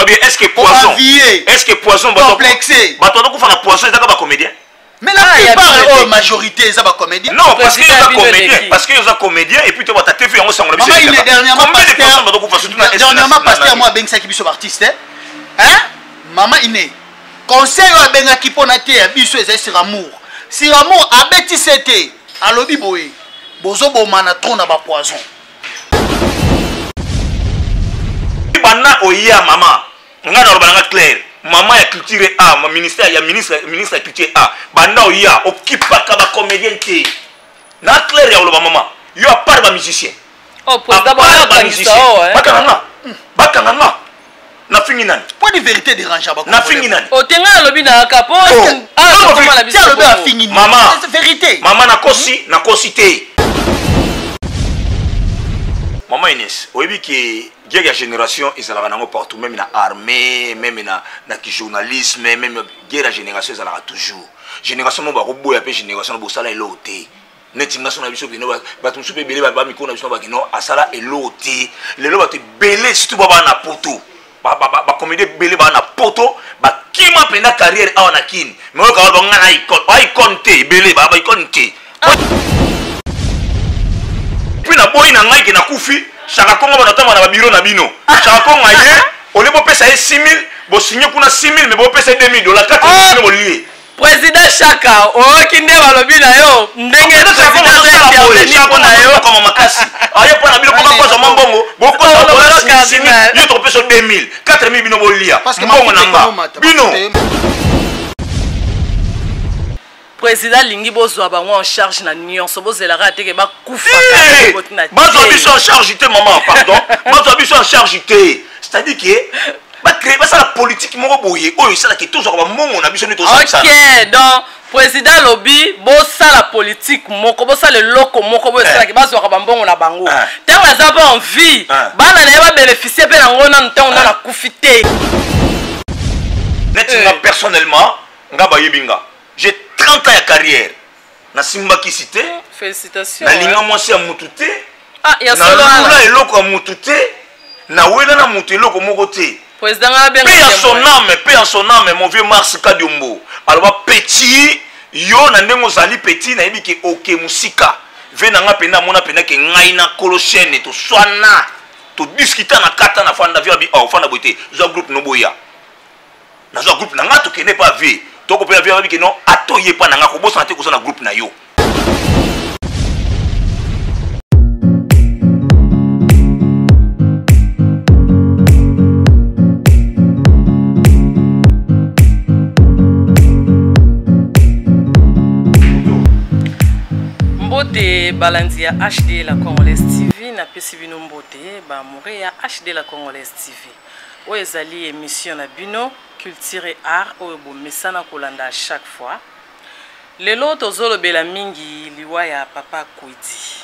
bien, est ce que poison, est ce que poison, complexé, bato bazokufa na poison ezaka bacomédien? Mais la Ah, ya plupart, bino oyo te. Majorité eza bacomédien. Non, parce que Président oza ya bino comédien, eleki. parce que oza comédien et puis to bata TV yango sango na biso Mama elekaka. Ine, dernièrement, Combien de pasteur- personnes bazokufa surtout na Dernièrement, pasteur mo abengisaki biso baartiste, hein, mama Ine, conseil oyo abengaki mpona te ya biso ezali sur amour. Sur amour abetise te, alobi boye: bozobomana trop na bapoison. Banda oya, mama, ngai naloba nanga clair, mama ya culture a ma ministère ya ministre ya culture a, banda oya okipaka bacomédien te. Na clair ya koloba, mama, yo, à part bamusicien, Oh, président, bakangisa o, eh. bakanga nga, bakanga nga, nafingi nani? Point de vérité dérange. Nafingi nani? Otenga alobi na kaka po Oh. awa tokoma na Ti biso alobi bongo. afingi nini? Mama. C'est vérité. Mama, nakosi, nakosi te. Mama Ines, oyebi ke guerre ya génération ezalaka nango partout, même na armée, même na journalisme, même guerre ya génération ezalaka toujours. Génération moko bakoboya mpe génération na bosala eloko te. Neti nga so na biso kino, bato mosusu mpe ebele bamikolo na biso bakino asala eloko te. Lelo bato ebele, surtout ba bana na poto, bacomédie ebele baa na poto, bakima mpenza carrière awa na Kini. Mais oyo kaka banga na icône, oa icône te, ebele ba icône te. Mpe naboyi na ngai ke nakufi, Chaka Kongo bana otamba na babiro na bino. Chaka Kongo aye ole, bopesa ye 6000, bosinye kuna 6000, mais bopesa ye 2000 dollar, 4 bino bolie. Président Chaka, oyoki nde balobi na yo ndenge président azointervenir mpo na yo. Koma makasi aye mpo na bino mpoka kozwa mwa mbongo. Olobaka cardinal. Yo tokopesa 2000, 4000, bino bolia Parce que mbongo na mafuta nga ekomata, bino. Mafuta. Président alingi bozwa bango en charge na nyonso, bozelaka teke bakufa. Eh, bazwa biso en charge te, mama, pardon, bazwa biso en charge te. C'est-à-dire que bacrée, basala politique moko boye oyo esalaki tozwaka bambongo na biso nde tozalisana. Ok, donc président alobi bosala politique moko, bosala eloko moko boyo esalaki bazwaka bambongo na bango ntango aza mpe en vie, bana na ye babénéficie mpe nango nanu ntango nanu akufi te. Neti nga personnellement, nga bayebi nga, j'ai 30 ans ya carrière, nasimbakisi te. Félicitation. Nalinga mwasi ya mutu te. Ah, ya solo. Nalula Wana eloko ya mutu te, nawela na mutu eloko moko te. Président nga abenga Paix à son témoin. âme, paix à son âme, mon vieux Mars Kadiombo aloba: petit, yo na ndenge ozali petit, nayebi ke oke mosika. Ve na nga mpenza amona mpenza ke ngai na kolo chaîne toswana, todiscuta na kata na fanda. Vie abi ofanda boye te, zwa groupe no boya. Nazwa groupe na nga, tokende pa vie, tokopela vie abi ke non, ata oye pa na nga, kobosana te koza na groupe na yo. Mbote balandi ya HD La Congolaise TV, napesi bino mbote bamoure ya HD La Congolaise TV. Oyo ezali émission na bino Culture et Art oyo bomesana kolanda à chaque fois. Lelo tozolobela mingi liwa ya papa Kwedi.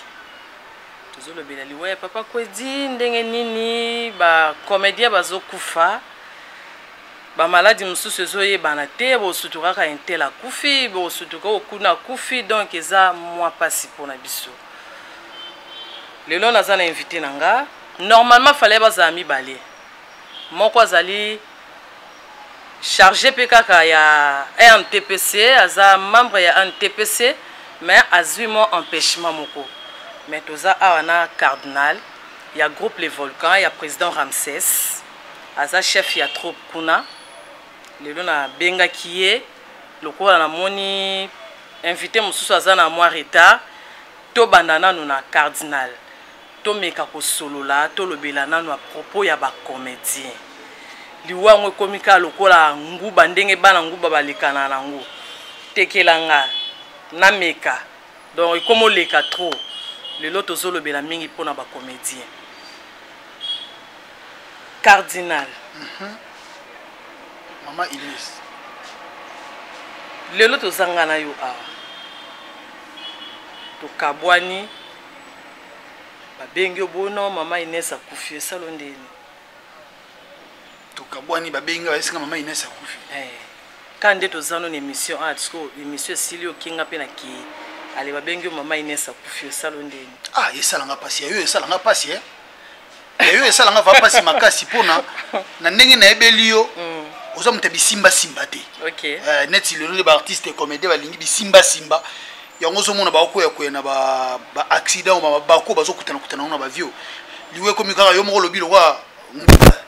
Tozolobela liwa ya papa Kwedi, ndenge nini bacomédien bazokufa, bamaladi mosusu ezoyebana te. Bosutu kaka un tel akufi, bosutu kaka okuna akufi, donc eza mwa mpasi mpona biso. Lelo naza na invité na nga. Normalement fallait bazala mibale, moko azali chargé mpe kaka ya ANTPC, aza membre ya ANTPC, mais azwi mwa empêchement moko. Mais toza awa na cardinal ya groupe Les Volcans ya président Ramsès, aza chef ya troupe kuna. Lelo nabengaki ye lokola namoni invité mosusu aza na mwa retard. Tobanda nanu na cardinal, tomeka kosolola, tolobela nanu à propos ya bacomédien. Liwa yango ekomi kaka lokola nguba, ndenge bana nguba balekana nango, tekelanga nameka, donc ekomi oleka trop. Lelo tozolobela mingi mpona bacomédien. Cardinal. Mama Ines. Lelo tozanga na yo awa, tokabwani, babengi yo bono mama Ines akufi, esalo ndeni? Tokabwani, babengi, bayesinga mama Ines akufi. Eh, ka nde toza no na émission ah siko émission esili, okinga mpe na kei ale, babengi yo mama Ines akufi, esalo ndeni? Ah, esalanga mpasi ya yo, esalanga mpasi e. Yo esalanga va mpasi makasi mpona na ndenge nayebeli yo, oza moto ya bisimbasimba te. Neti lelo nde baartiste comédien balingi bisimbasimba, yango ozomona bakokweyakweya na baaccident, bako bazokutana kutana yango na bavio. Liwa ekomi kaka yo moko olobi lokwa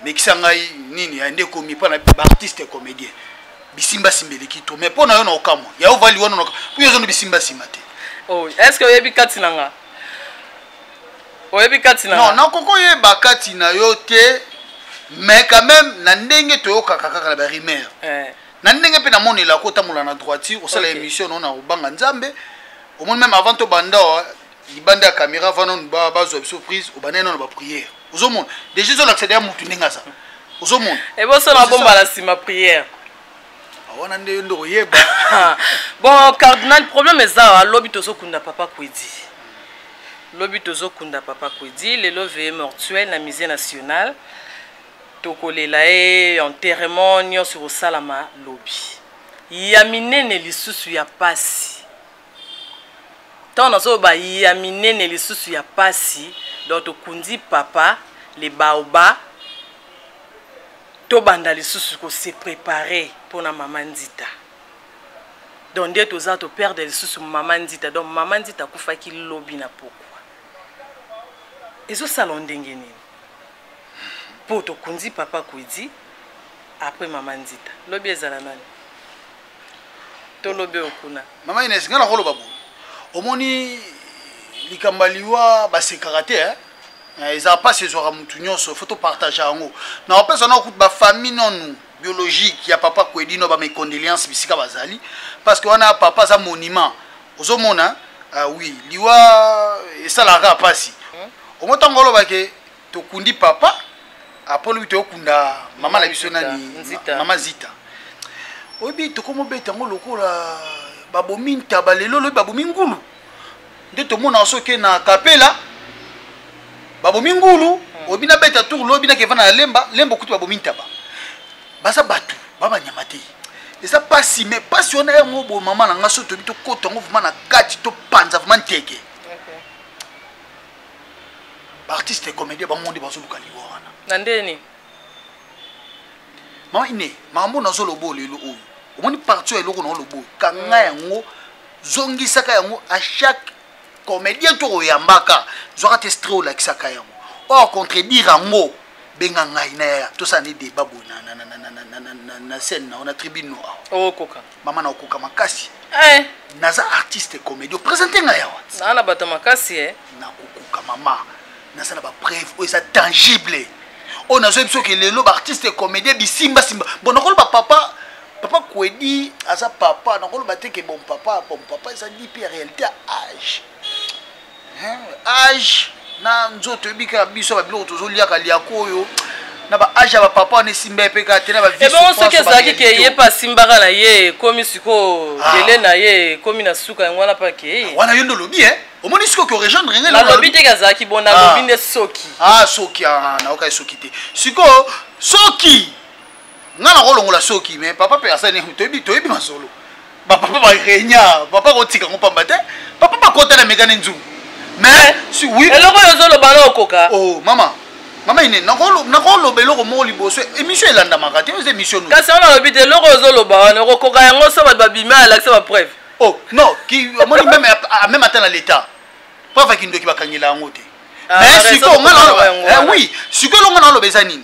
mekisa ngai nini ya nde ekomi mpa na baartiste comédien, bisimbasimba eleki to. Mais mpo na yo na okamwa ya ovali wana po yo ozondo bisimbasimba te. Oh, est ce que oyebi kati na nga? Oyebi kati na Non, nakoki oyeba kati na yo te, mais quand même na ndenge toyokaka kaka na barumeur, na ndenge mpe namonelaka otambola na droiture, osala émission no na kobanga Nzambe. Omoni, même avant tobanda libanda ya caméra, avant nanu bazwa biso prise, obandai nano baprière. Ozomona déjà ezolakisa deya mutu ndenge aza, ozomona. Ebosona bomba na nsima prière. Wana nde yo nde koyeba. Bon, cardinal, problème eza awa: lobi tozokunda papa Kwedi, lobi tozokunda papa Kwedi. Lelo veillée mortuaire na Musée national, tokolela ye, enterrement nyonso ekosalama lobi. Ya minene lisusu ya pasi, ntango nazoloba ya minene lisusu ya pasi, donc tokundi papa le baoba, tobanda lisusu kose préparer mpona mama Nzita. Donc nde toza toperdre lisusu mama Nzita. Donc mama Nzita akufaki lobi na pokwa. Ezosala ndenge nini mpo tokundi papa Kwedi, après mama Nzita, lobi ezala nani? Tolobi oyo kuna. Mama Ines, ngai nakoloba boye: omoni, likambo ya liwa basekaka te, eh? Ezala mpasi, ezwaka motu nyonso, faut topartage yango. Na kopesa na kutu bafamille nonu biologique ya papa Kwedi no bamécondoléance bisika bazali, parce que wana papa aza monument. Ozomona, oui, liwa esalaka kaka mpasi. Omo ntango olobake tokundi papa, apo lobi toyokunda mama na biso nani? Nzita. Mama Zita. Oyebi, tokomobeta yango lokola babomi ntaba lelo, lobi babomi ngulu. Nde tomonaka soki na kapela babomi ngulu, oyebi, nabeta tour lobi, nakeva na Lemba. Lemba okuti babomi ntaba. Baza bato, babanyama te. Eza pasi, mais pasi wana yango boye, mama na nga, so toyebi tokota yango vraiment na kati, topanza vraiment nteke. Baartiste comédien bango nde bazoluka liwa wana. Na ndeni? Mama Ine, makambo nazoloba oyo lelo oyo, omoni parti oyo, eloko na oloba oyo, kanga yango, zongisaka yango à chaque comédien to oyambaka, zwaka te stre, olakisaka yango. Oyo contredire yango, benga ngai na yaya, tosala nde débat boye na scène na tribune no awa. Okoka? Mama, na okoka makasi. Naza artiste comédie, oprésente ngai awa. Naa na bato makasi e. Nakokoka, mama. Naza na bapreuve oyo eza tangible, oyo nazoyebi soki lelo baartiste comédien bisimbasimba. Bon, nakoloba papa Kwedi aza papa, nakoloba te ke bon papa, bon papa eza di mpe ya réalité ya âge. Hein, âge na nzoto, oyebi kaka biso babiloko tozoliaka liako oyo na baage ya bapapa wana esimba ye mpe kaka te na Ebongo soki ezalaki ke ye mpe asimbaka na ye, ekomi sikoyo dele na ye ekomi na suka, yango wana mpe akei. Wana yo nde olobi e, omoni sikoyo ke orejoindre ngai. Nalobi te ke azalaki bon, nalobi nde soki. Ah, soki, ah, nayoka ye soki te. Sikoyo soki nga nakolongola soki, mais papa mpe asali, toyebi, toyebi masolo bapapa barenya, papa kotika yango pamba te, papa bakota na mekani nzungu, mais si oui. Eloko oyo ozoloba na okoka? Oh mama, mama Ine, nakoloba eloko moko liboso, émission elandamaka te, eza émission no. Kasi wana alobi te, eloko oyo ozoloba wana okokoka yango so bato babimi, alakisa bapreuve. Oh non, ki omoni, même ata na l'état, preuve akindoki bakangela yango te. Mais sikoyo nga naloba, oui, sikoyo elongo naloba eza nini?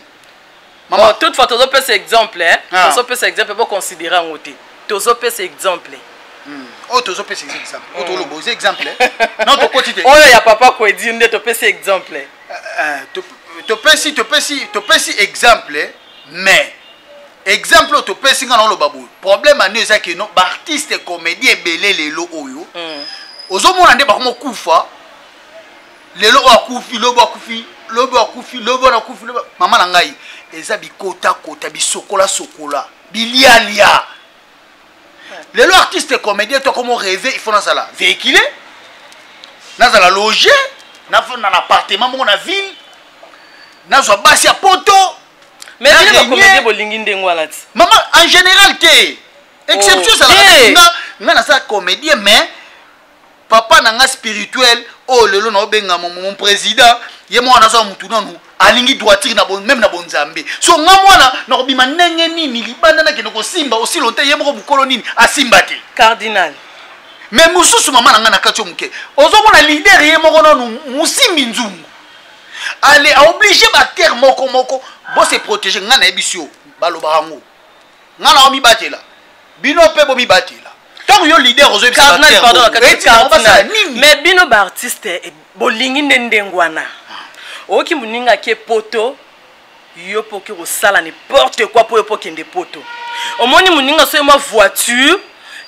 Mama, toutefois tozopesa exemple, tozopesa exemple, boconsidere yango te, tozopesa exemple. Oyo tozopesa exemple, oyo toloba eza exemple non, tokoti te. Oyo ya papa Kwedi nde topesi exemple. Topesi exemple, mais exemple oyo topesi, nga na oloba boye: problème ani eza ke no baartiste comédien ebele lelo oyo ozomona nde bakomokufa lelo, oyo akufi lobi, akufi lobi, akufi lobi, wana akufi lobi. Mama na ngai, eza bikotakota, bisokola-sokola, bilialia. Lelo artiste comédien to akomo rêve, il faut nazala véhiculé, nazala loge na appartement moko na ville, nazwa basi ya poto. Mais bino bacomédien bolingi ndenge wana ti? Mama, en général te, exception ezalaka. Nga naza comédien, mais papa na nga spirituel oyo lelo naobenga mon président, ye moko nazwa mutu nanu. Alingi droiture na bon, même na bonzambe. So nga mwana nakobima ndenge nini libanda nakende kosimba aussi longtemps ye moko mokolo nini asimba te. Cardinal. Mais mosusu mama na ngai na kati yo moke ozomona leader ye moko nanu mosimbi nzungu ale aoblige baacteur moko moko bose protéger. Ngai nayebisi yo, balobaka yango, ngai na omibatela, bino mpe bomibatela. Ntango yo leader ozoyebisa basala nini? Mais bino baartiste eh, bolingi nde ndenge wana. Oyoki moninga ake poto, yo mpo oke kosala n'importe quoi mpo yo mpo okende poto. Omoni moninga soki mwa voiture,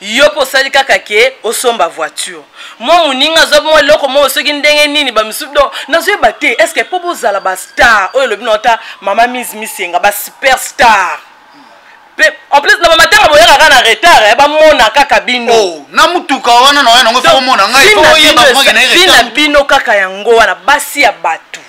yo mpo osali kaka ke osomba voiture. Mwa moninga azwa mwa eloko moko soki ndenge nini bamisusu. Donc nazoyeba te, est ce que mpo bozala bastar oyo elobi na ota mama mise misenga basuper star pe en plus na bamatanga boyaka kaka na retard, eh, bamona kaka bino. Oh, na mutuka wana na wana ngo fo mona ngai fo oyeba mwake na ye na bino kaka yango wana. Basi ya bato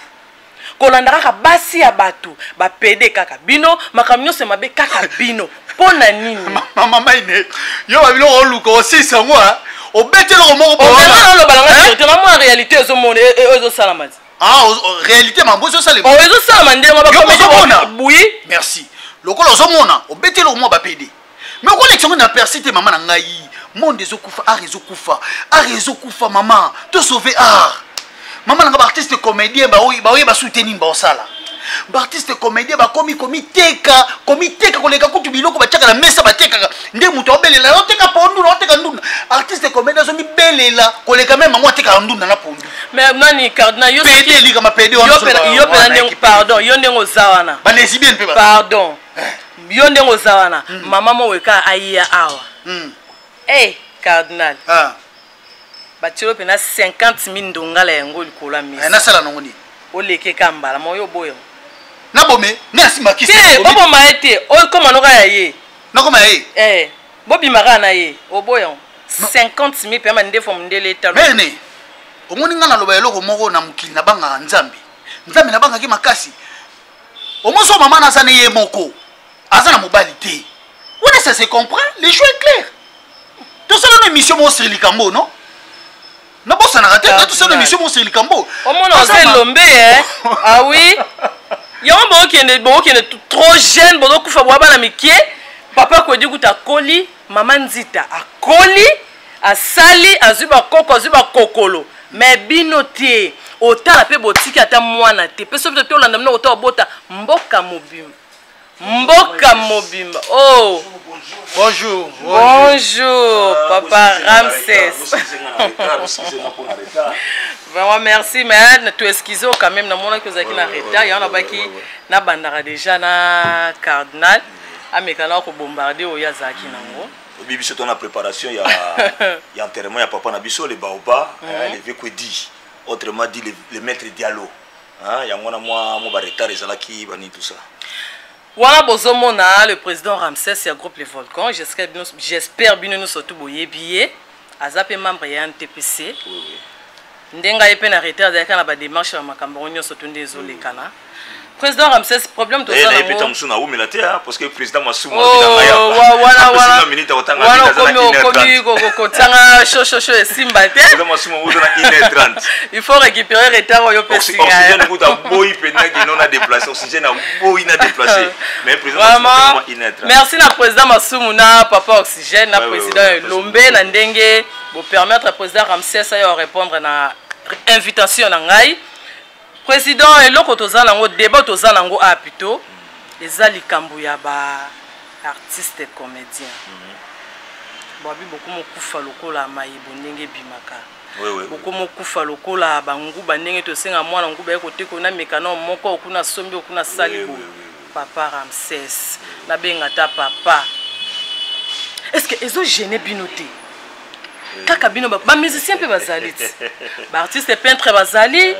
kolanda kaka basi ya bato bapede kaka bino, makambo nyonso ya mabe kaka bino. Mpo na nini? Mama Maine, yo babiloko oluka osisa yango, obeti eloko moko. Oloba nanga vérité, namona réalité ezomona ezosalama ti. Ah, réalité mambo ezosalema. Oh, ezosalama ndenge. Ozomona. Bui. Merci. Lokola ozomona obeti eloko moko, bapede, mais okolekisa ngo na persi te. Mama na ngai, monde ezokufa, art ezokufa, art ezokufa. Mama, tosauve art. Mama na nga, baartiste comédien baoyeba su te nini baosala. Baartiste comédien bakomi komiteka, komiteka koleka kutu biloko batiaka na mesa. Batekaka nde moto aobelela aoteka pondu na aoteka ndunda. Artiste comédien azomibelela koleka meme yango atekaka ndunda na pondu. Mais nani, cardinal, yo pede elikama pede. Yo pena ndenge, pardon, yo ndenge oza wana. Balesbienne mpe. Pardon, yo ndenge oza wana, mama moko eka aya awa. Hey, cardinal, batielo mpena 50 000 ndongala yango likolo ya mesa. Nasala nango nini? Oleke ka mbala mo yo boyo. Nabome ne asimba kisi? Te, boboma ye te, okoma noka ya ye. Nakoma ya ye. Eh, bobima kaka na ye, oboya 50 000 mpe mandefu ya mondele etalo. Merne, omoni ngai naloba eloko moko na mokili, nabangaka Nzambe. Nzambe nabangaki makasi. Omoni so mama naza ne ye moko, aza na mobali te wana, ça se comprend, le jeu est clair. Tosala no émission moko sur likambo no, nabosanaka te. Tosala émission moko sur likambo. Omona oza elombe, eh? Ah oui, yango bokende, bokende trop jeune, bozokufa bwa bana mike. Papa Kodi kuta akoli, mama Nzita akoli, asali, azwi bakoko, azwi bakokolo, mais bino te. Otala mpe botiki ata mwana te mpe soki tolanda bino kota obota mboka mobimba, mboka mobimba. Oh, bonjour. Bonjour papa Ramses, vraiment merci. Mais to excuse quand même, namonaki ozalaki na retard, yango nabaki nabandaka déjà na cardinal ameka na kobombarde oyo azalaki nango. Obi biso tona préparation ya enterrement ya papa na biso, le baoba, le vieux Kwedi, autrement dit le maître Diallo, hein. Yango wana mwa baretard ezalaki banini, tout ça. Wana bozomona le président Ramsès ya groupe Les Volcans. J'espère bino, j'espère bino nyonso tu boyebi ye, aza mpe membre ya NTPC. Oui. Ndenge aye mpe na retard, azalaki na badémarche ya makambo yango nyonso tu nde ezolekana. Président Ramsès, problème toza nango pe mosusu naumela te, parce que président Masumu. Wana wana okomi kotianga shoshosho, esimba te. Président Masumu oza na 1h30. Il faut récupérer retard oyo. Oxygène kuta boyi mpenza kino na déplacer oxygène, aboyi na déplacer, mais président Vraiment merci na président Masumu, na papa Oxygène, na président Elombe, na ndenge bopermettre président Ramsès ayo répondre na invitation na ngai. Président, eloko toza nango, débat toza nango a plutôt eza likambo ya ba artiste comédien. Babi bokomokufa lokola mayebo ndenge ebimaka, bokomokufa lokola banguba ndenge tosenga mwana nguba ye koteka na mekano moko okuna sombi okuna sali boye. Papa Ramses, nabenga ta papa, est ce que ezogêner bino te? Kaka bino bamusicien mpe bazali ti, baartiste peintre bazali,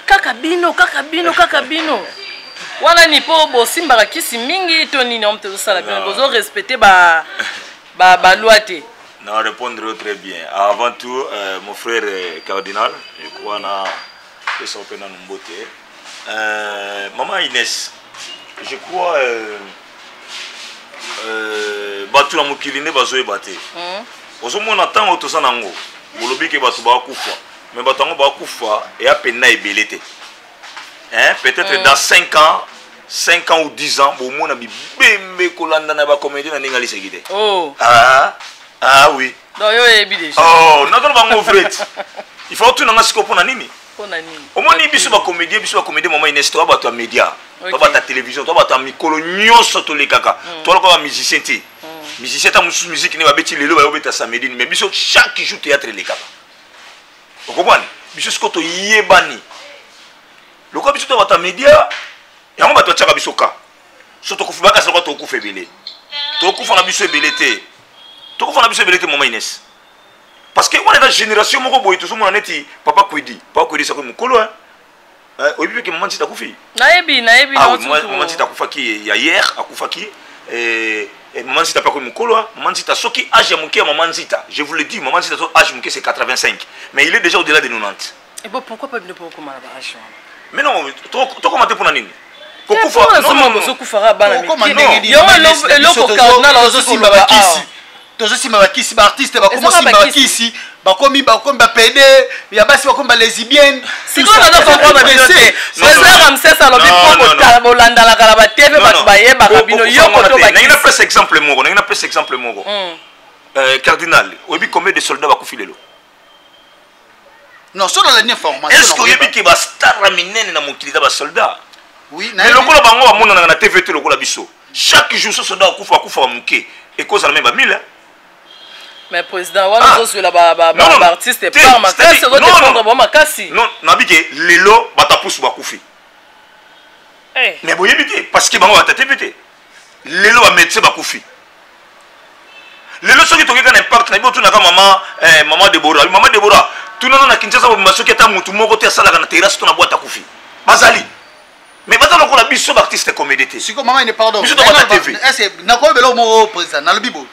kaka bino, kaka bino, kaka bino wana ni mpo bosimbaka kisi mingi to nini? Omo tozosala bino bozorespecte baloi te. Non, répondre très bien. Avant tout, mon frère cardinal, je crois na pesa mpe nanu mbote. Maman Inès, je crois bato na mokili nde bazoyeba te. Ozomona ntango toza nango, bolobi ke bato bakufa, mais bato yango bakufa eya mpenza ebele te. Hein, peut-être dans 5 ans, 5 ans ou 10 ans, bomona bibembe kolanda na bacomédien na ndenge aliseki te. Oh. Ah, ah oui. Donc yo oyebi déjà. Oh, nazoloba bango vrai. Il faut otuna nga sikoyo mpona nini. Mpona nini? Omoni biso bacomédien, biso bacomédien, mama Ines, toa bato ya média, toa bato ya télévision, toa bato ya mikolo nyonso tolekaka. Toa lokola bamusicien te. Musicien ta mosusu, musique ne babeti lelo, bayobeta samedi, mais biso chaque jour théâtre elekaka. Okomprendre? Biso sikoyo toyebani lokola biso to bato ya média, yango bato batiaka biso ka so tokufi, bakasi lokola tokufa ebele. Tokufa na biso ebele te, tokufa na biso ebele te, mama Ines, parce que wana eza génération moko boye. Tozomona neti papa Kwedi, papa Kwedi sako mokolo, hein. Oyebi mpe ke mama Ntita akufi? Nayebi, nayebi. Ah oui, mama Ntita akufaki ya hier, akufaki. Mama Nzita mpe akoki mokolo, hein. Mama Nzita, soki âge ya moke ya mama Nzita, je vous le dis, mama Nzita so âge moke c'est 85, mais il est déjà au-delà de 90. Et bon, pourquoi pas bino mpo okoma na baage wana? Mais non, tokoma te mpona nini? Kokufa bozokufaka bana. Okoma mike. ndenge nini? Yango na biso eloko cardinal tozosimba azokoloba bakisi, tozosimba bakisi, baartiste bakomosimba Ezaka bakisi, bakomi bapédé ya basi, bakomi balesbienne. Sikoyo naza comprendre bino te. Président Ramses alobi Non, mpo non, non. bolandalaka na baTV, bato bayebaka bino yo koto. Ndenge bakisi. napesa exemple moko, ndenge napesa exemple moko, cardinal, oyebi combien de soldats bakufi lelo? Non, so nalandi information. Est ce que oyebi ke bastar ya minene na mokili eza basoldat? Oui. Mais lokola bango bamonanaka na TV te lokola biso chaque jour, so soldat akufa, akufaka moke, ekozala me bamille. Mais président wana Ah. ozozwela Non, non. baartiste Te, par makasi, c'est-à-dire- non, non. ozodefendre bango makasi. Non, nabi ke lelo bato apusu bakufi. Eh. Mais boyebi te parce que bango bata TV te. Lelo bamédecin bakufi. Lelo soki tokeka na impact na biso, otunaka mama, mama Debora, mama Debora, tunano na Kinshasa bobima, soki ata motu moko te asalaka na terrasse to na boîte akufi, bazali, mais baza lokola biso baartiste comédie te. Siko mama ine, pardon. Biso tobata TV. Est nakoyebela moko, président, nalobi boye,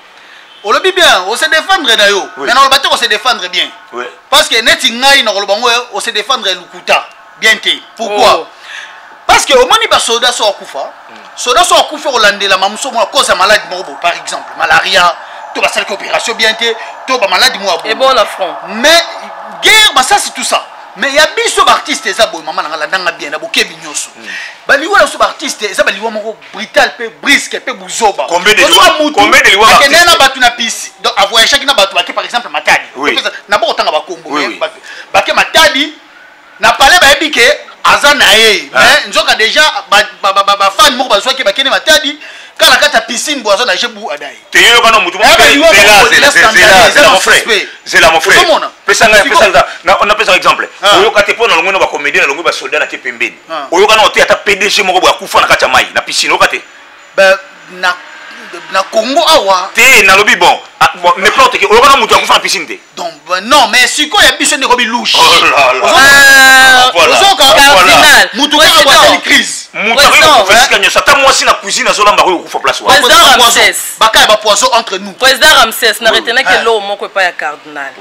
olobi bien, ose défendre na yo. Oui. Mais naloba te kose défendre bien. Oui. Parce que neti ngai nakoloba ngo ose défendre lukuta bien te. Pourquoi? Oh. Parce que omoni basoda so akufa, soda so akufi, kolandela mamosu omona cause ya maladi moko boye, par exemple malaria, to basalaki opération bien te, to bamaladi moko ya boye. Ebola front. Mais guerre basasi, tout ça, mais ya biso baartiste eza boye. Mama nanga, landanga bien na bokebi nyonso. Baliwa na biso baartiste eza baliwa moko brutal mpe brusque mpe buzoba. Ozoka mutu Combien de liwa akende na artiste? Bato na pisi, donc avoyageaki na bato, bake par exemple Matadi. Na boko otanga bakombo. Mais bake Matadi na palais, bayebi ke aza na ye, mais nzoka déjà bafani moko bazwaki, bakende Matadi, kaka na kati ya piscine bo aza na je bu adaye. Te, yoyoka na motu. Eh, baliwa moko Zela, zela, zela, scandale, zela, eza mon frère. suspect. Zela, mon frère. Ozomona? Pesa ngai, pesa napesa exemple. Ah. Oyoka te mpo na longwe na bacomédien, na longwe basoldat na te pembeni. Ah. Oyoka na te ata PDG moko boye akufa na kati ya mai na piscine, oyoka te? Ba, na Congo awa? Te, nalobi bon, ah, bon, n'importe qui, oyoka na moto akufa na piscine te? Donc ba, non, mais sikoyo ya biso ndeko bilouche. Oh là là. Ah, Voilà. Ozoka? Cardinal. Mutu kaka Président. bwateli crise. Moto akoki Président, kokufa esika nyonso, ata mwasi na cuisine azolamba akoki kokufa place wana. Président Ramsès. Baka ya bapoison entre nous. Président Ramsès, na retenaki Ah. eloko moko epai ya cardinal,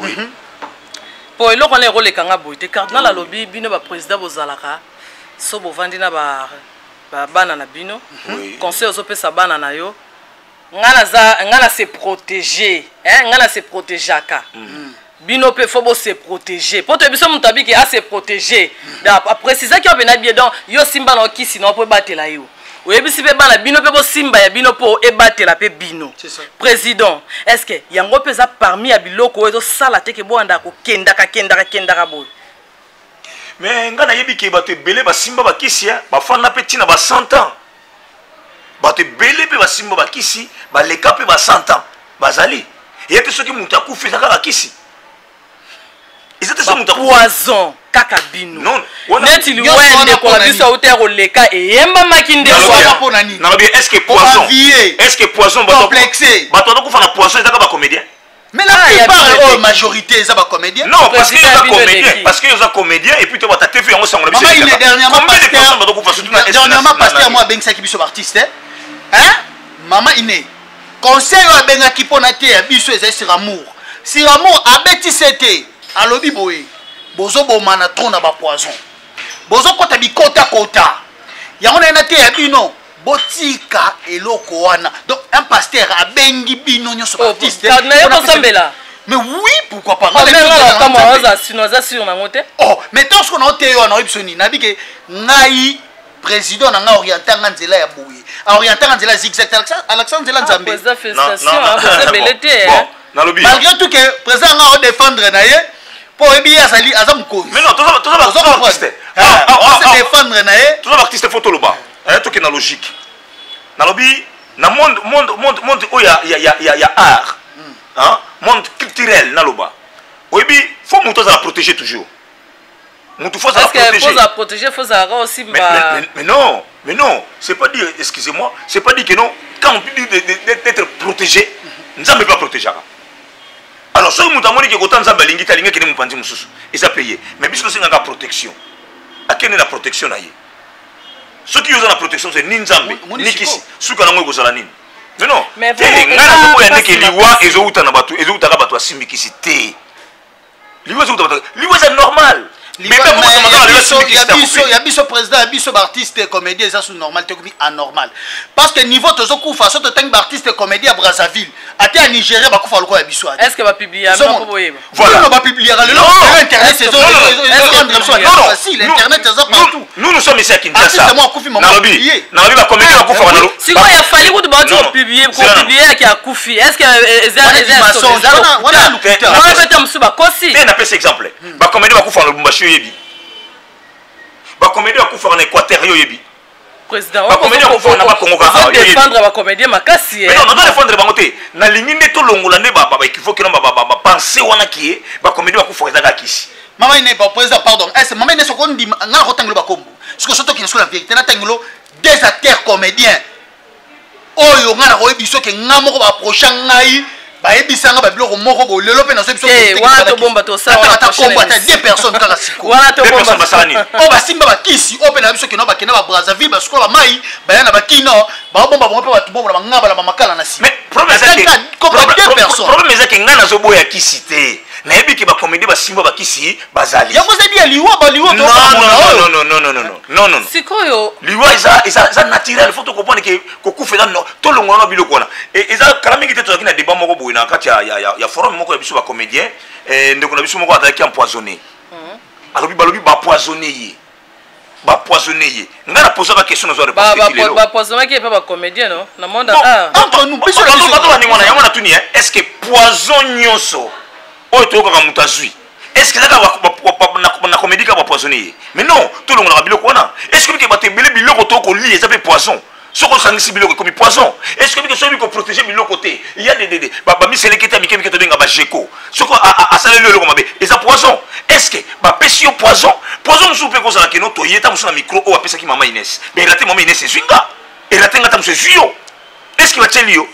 po eloko wana ekolekanga boye te. Cardinal alobi bino baprésident bozalaka so bovandi na bana na bino, conseil ozopesa bana na yo: nga naza, nga na se protéger, hein, nga na se protégeaka, bino mpe faut bose protéger, po toyebi so moto abiki ase protéger. Donc aprécisaki yo mpena bien. Donc yo simba na okisi na yo mpo ebatela yo, oyebisi mpe bana bino mpe bosimba ya bino mpo ebatela mpe bino. C'est ça. Président, est ce que yango mpe eza parmi ya biloko oyo ezosala te ke boyanda kokendaka kendaka kendaka boye? Mais ngai nayebi ke bato ebele basimba bakisi, bafanda mpe ntina ba 100 ans. Bato ebele mpe basimba bakisi, baleka mpe ba 100 ans bazali. Eye te soki moto akufi eza kaka kisi, eza te soki moto akufi. Poison kaka bino. Non, neti liwa Nyonso ya wana ndeko na mpona biso nini? auti ya koleka eyembamaki nde Nyonso wana. wana mpona nini? Nalobi, est ce que poison Ovavie. est ce que poison Complexé. bato bazokufa na poison eza kaka bacomédien? Mais la Ah, ya plupart bino oyo te. majorité eza bacomédien. Non, parce que Président oza bino comédien, eleki. parce que oza comédien et puis to bata TV yango sango na biso Mama ine, elekaka. dernièrement Combien de pasteur personnes bazokufa surtout na dernièrement pasteur mo abengisaki biso baartiste, hein, mama ine, conseil oyo abengaki mpona te ya biso ezali sur amour. Sur amour abetisi te, alobi boye: bozobomana trop na bapoison, bozokɔta bikotakota, yango na ye na te ya bino, botika eloko wana. Donc un pasteur abengi bino nyonso Oh, baartiste. Cardinal, yo kosambela. Mais oui, pourquoi pas? Nga na aza sino, aza sur nango te. Oh, mais tant soki naoteya yo, naoyebi so nini, nayebi ke ngai président na ngai orienté nga nzela ya boye, orienté nga nzela ya zigzag, alakisa nzela Nzambe. Président, félicitation, ebele te. Nalobi malgré tout ke président nga odéfendre na ye, mpo oyebi ye azali, aza mokonzi. Mais non, toza baartiste. Ose défendre na ye. Toza baartiste, faut toloba, toke na logique. Nalobi na monde oyo ya art, hein, monde culturel, naloba oyebi, faut moto azala protégé toujours, moto faut azala protégé. Faut protégé, faut azalaka aussi. Mais, mais non, mais non, c'est pas dire, excusez-moi, c'est pas dire que non. Quand on peut dire d'être protégé, Nzambe pas protégeaka. Alors soki moto amoni ke kota Nzambe alingi te, alingi akende mopanzi mosusu, eza paye. Mais biso tosengaka protection, akende na protection na ye. Soki yo oza na protection, se ni Nzambe ni kisi, suka nango ekozala nini? Mais non, te, ngai nazoboya ndeke liwa ezowuta na bato, ezowutaka bato asimbikisi te. Liwa ezowuta bato, liwa eza normal. Ya biso président, ya biso baartiste comédien, eza su normal te, komi anormal, parce que niveau tozokufa, so totangi baartiste comédien ya Brazzaville, ate ya Nigéria, bakufa lokola ya biso. Est ce que bapubliaka? Boyeba. Voilà, bapubliaka lelo. Internet ezorendre biso facile, internet eza partout. Nous, nous sommes ici à Kinshasa. Nalobi, nalobi, bacomédien bakufaka nalo. Sikoyo ya Fally kutu bauti kopublier, kopublier yaki akufi. Est ce que eza wana beta mosusu bakosi? Te, napesi exemple. Bacomédien bakufaka na Lubumbashi, oyebi. Bacomédien bakufaka na Équateur, yo oyebi. Président, bacomédien bakufaka na Bakongo kaka. Défendre bacomédien makasi. Mais non, nazo défendre bango te. Nalingi nde tolongola nde baéquivoque no bapense wana kie bacomédien bakufaka ezaka kisi. Mama ine, président, pardon, est mama ine, soko ndima nga na kotangelo bakombo, siko so tokende siko na vérité, natangelo des acteurs comédiens oyo nga na koyebi soki nga moko baapprocha ngai, bayebisa nga babiloko moko boye. Lelo mpe nazoyebi. Wana tobomba, tosala. Ata kombo ata deux personnes kaka sikoyo. Wana tobomba. Oyo basimba bakisi, oyo mpe na biso keno bakenda baBrazzaville, basukola bamai, baya na bakino, baobomba bango mpe bato bongo na bangaba na bamakala na nsima. Problème eza ke ngai nazoboya kisi te. Nayebi ke bacomédie basimba bakisi bazali. Yango eza dia liwa, baliwa. Non, non, non, non, non, non, non. Sikoyo Liwa eza naturel. Faut tocomprendre ke kokufa eza tolongola na biloko wana. Eza kala mingi te, tozalaki na débat moko boye na kati ya forum moko ya biso bacomédien. Ndeko na biso moko azalaki empoisonné. Alobi, balobi bapoisonné ye, bapoisonné ye. Ngai naposaka question, nazwa réponse lelo. Bapoisonnaki epa bacomédien, no na monde. Entre nous, biso. Bato baningi wana, yango natuni: est ce que poison nyonso oyo toyokaka moto azwi, est ce que ezaka na comédie kaka bapoisonné ye? Mais non, tolongolaka biloko wana. Est ce que bike bato ebele, biloko tokolia eza mpe poison? Soki osangisi biloko, ekomi poison. Est ce que bike soki koprotéger biloko te, ya bamiseleki te ya mike mike, tobenga bageko, soki asaleli eloko mabe, eza poison. Est ce que bapesi yo poison? Poison mosusu mpe kozala keno toye ta mosusu na micro oyo apesaki mama Ines, mais erate mama Ines, ezwi nga, erate nga, ta mosusu ezwi yo. Est ce que batieli yo?